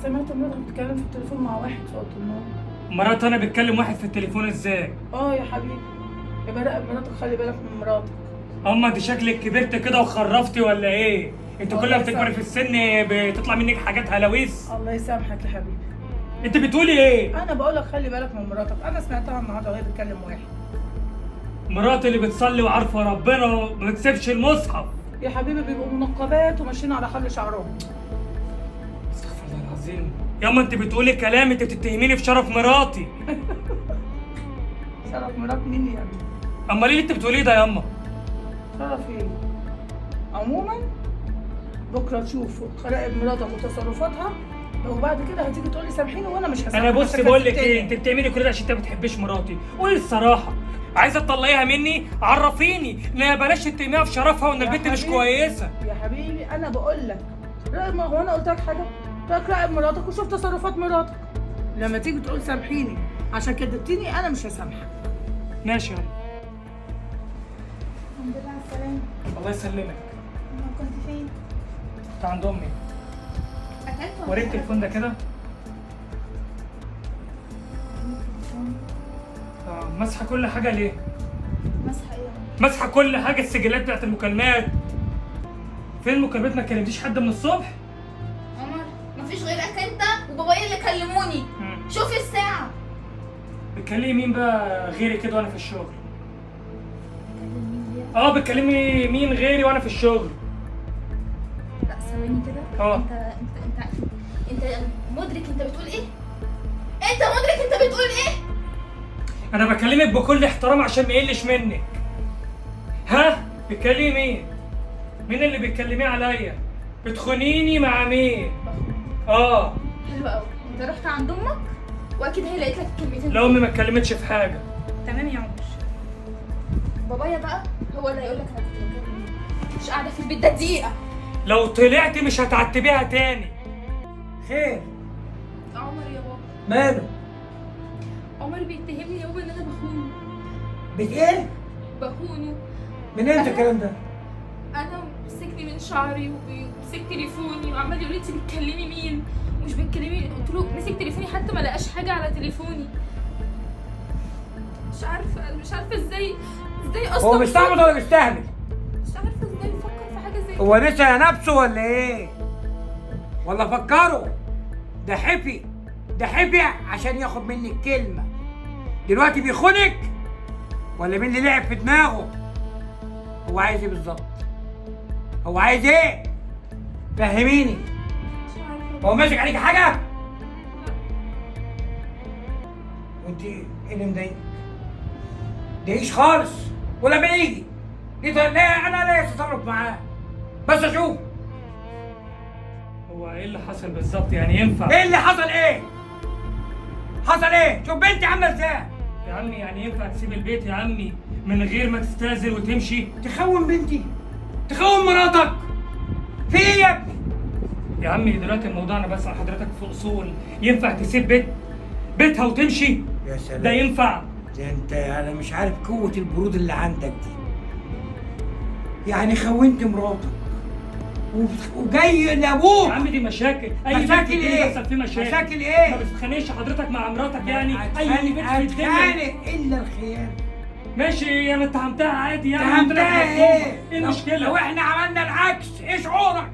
سمعت مراتك بتتكلم في التليفون مع واحد في اوضة النوم. مرات انا بتكلم واحد في التليفون ازاي؟ اه يا حبيبي، يبقى راقب مراتك، خلي بالك من مراتك. اما انت شكلك كبرت كده وخرفتي ولا ايه؟ انت كل ما بتكبري في السن بتطلع منك حاجات هلاويس. الله يسامحك يا حبيبي. انت بتقولي ايه؟ انا بقول لك خلي بالك من مراتك، انا سمعتها النهارده وهي بتكلم واحد. مراتي اللي بتصلي وعارفه ربنا وما بتسيبش المصحف. يا حبيبي بيبقوا منقبات وماشيين على حبل شعرهم. استغفر الله العظيم. ياما انت بتقولي كلام، انت بتتهميني في شرف مراتي. شرف مرات مين يا ابني؟ امال ايه اللي انت بتقوليه ده ياما؟ شرف ايه؟ عموما بكره تشوف راقب مراتك وتصرفاتها، وبعد كده هتيجي تقولي سامحيني وانا مش هسامحك. انا بص عشان بقول لك كسبتني. ايه، انت بتعملي كل ده عشان انت ما بتحبيش مراتي. قولي الصراحة، عايزه تطلقيها مني؟ عرفيني، لا بلاش تتهميها في شرفها وان يا البنت مش حبيبي. كويسة. يا حبيبي انا بقول لك راقب، هو انا قلت لك حاجة؟ قلت لك راقب مراتك وشوف تصرفات مراتك. لما تيجي تقول سامحيني عشان كدبتيني انا مش هسامحك. ماشي يلا. الحمد لله على السلامة. الله يسلمك. أمال كنت فين؟ كنت عند امي. أكلت ولا وريك التليفون ده كده. مسحه كل حاجة ليه؟ مسحة إيه؟ مسحه كل حاجة، السجلات بتاعت المكالمات. فين المكالمات؟ ما كلمتيش حد من الصبح؟ عمر مفيش غيرك أنت وبابايا اللي كلموني. شوف الساعة. بتكلمي مين بقى غيري كده وانا في الشغل؟ بتكلم مين غيرك؟ بتكلمي مين غيري وانا في الشغل؟ لا ثواني كده. انت انت انت انت مدرك انت بتقول ايه؟ انت مدرك انت بتقول ايه؟ انا بكلمك بكل احترام عشان ما يقلش منك. ها؟ بتكلمي مين؟ مين اللي بتكلميه عليا؟ بتخونيني مع مين؟ حلو قوي، انت رحت عند امك واكيد هي لقيت لك الكلمتين. لا امي ما اتكلمتش في حاجة. تمام يا عمر. بابايا بقى هو اللي هيقول لك انا كنت بكلم مين. مش قاعدة في البيت ده دقيقة. لو طلعتي مش هتعتبيها تاني. خير؟ عمر يا بابا. ماله؟ عمر بيتهمني يا بابا ان انا بخونه. بت ايه؟ بخونه. من امتى الكلام ده؟ انا مسكني من شعري ومسك تليفوني وعمال يقول لي انت بتكلمي مين ومش بتكلمي. قلت له مسك تليفوني حتى ما لقاش حاجة على تليفوني. مش عارفه، مش عارفه ازاي اصلا. هو بيستعبط ولا بيستهبل؟ مش عارفه ازاي يفكر في حاجة زي هو نسى نفسه ولا ايه؟ ولا فكرة؟ ده حفي، ده حفي عشان ياخد منك كلمة. دلوقتي بيخونك ولا مين اللي لعب في دماغه؟ هو عايز ايه بالظبط؟ هو عايز ايه؟ فهميني. مش عارفه. هو ماسك عليك حاجة؟ وانت ايه اللي مضايقك؟ مضايقيش خالص. ولما يجي لا انا لا اتصرف معاه، بس اشوف هو ايه اللي حصل بالظبط؟ يعني ينفع ايه اللي حصل؟ ايه حصل؟ ايه؟ شوف بنتي عامله ازاي يا عمي. يعني ينفع تسيب البيت يا عمي من غير ما تستاذن وتمشي؟ تخون بنتي؟ تخون مراتك؟ في ايه يا ابني؟ يا عمي دلوقتي الموضوع انا بسأل حضرتك في اصول، ينفع تسيب بيتها وتمشي؟ يا سلام، ده ينفع؟ ده انت انا مش عارف قوة البرود اللي عندك دي. يعني خونت مراتك وجاي لابوك. يا عم دي مشاكل. اي مشاكل بيت ايه؟ بيحصل فيه مشاكل. مشاكل ايه؟ ما بتتخانقش حضرتك مع مراتك يعني؟ اي بيت في الدنيا اتخانق الا الخيانة. ماشي، انا اتهمتها عادي يعني. اتهمتها ايه؟ ايه المشكلة؟ لو احنا عملنا العكس ايه شعورك؟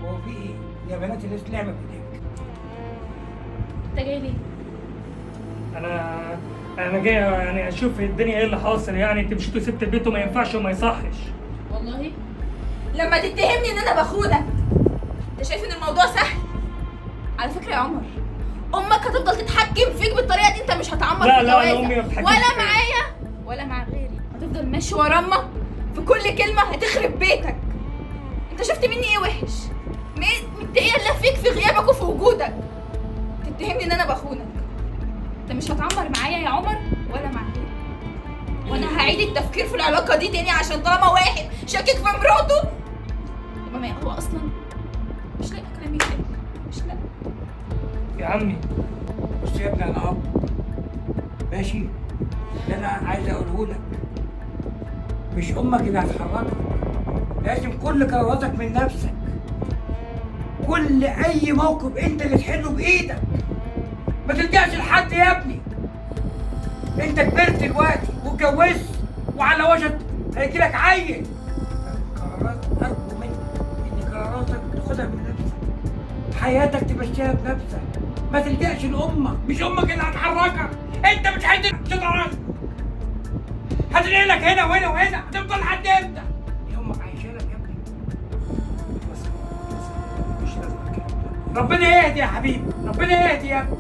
هو في ايه؟ يا بنات الناس لعبه بايديك. انت جاي ليه؟ انا جاي يعني اشوف الدنيا ايه اللي حاصل. يعني انت مشيتوا سبت البيت وما ينفعش وما يصحش. والله لما تتهمني ان انا بخونك، انت شايف ان الموضوع سهل؟ على فكرة يا عمر، امك هتفضل تتحكم فيك بالطريقة دي، انت مش هتعمر لا في لا، جوازك. امي ما بتتحكمش ولا معايا ولا مع غيري، هتفضل ماشي ورا امك في كل كلمة، هتخرب بيتك. انت شفت مني ايه وحش؟ متضايقة اللي فيك في غيابك وفي وجودك. تتهمني ان انا بخونك، انت مش هتعمر معايا يا عمر ولا مع غيري. وانا هعيد التفكير في العلاقة دي تاني، عشان طالما واحد شاكك في مراته يبقى ما هو اصلا مش لاقي كلام يتقال، مش لاقي. يا عمي بص يا ابني، انا اب ماشي، اللي انا عايز اقوله لك مش امك اللي هتحركك، لازم كل قراراتك من نفسك. كل اي موقف انت اللي تحله بايدك، ما تلجأش لحد يا ابني. انت كبرت دلوقتي واتجوزت وعلى وشك هيجي لك عيل. قرارات ارجو منك ان قراراتك تاخدها من نفسك، حياتك تمشيها بنفسك، ما تلجأش لامك، مش امك اللي هتحركك، انت مش هتتحرك، هتنقلك هنا وهنا وهنا، هتفضل لحد امتى؟ يا امك عايشه لك يا ابني. بس مش لازم الكلام ده. ربنا يهدي يا حبيبي، ربنا يهدي يا ابني.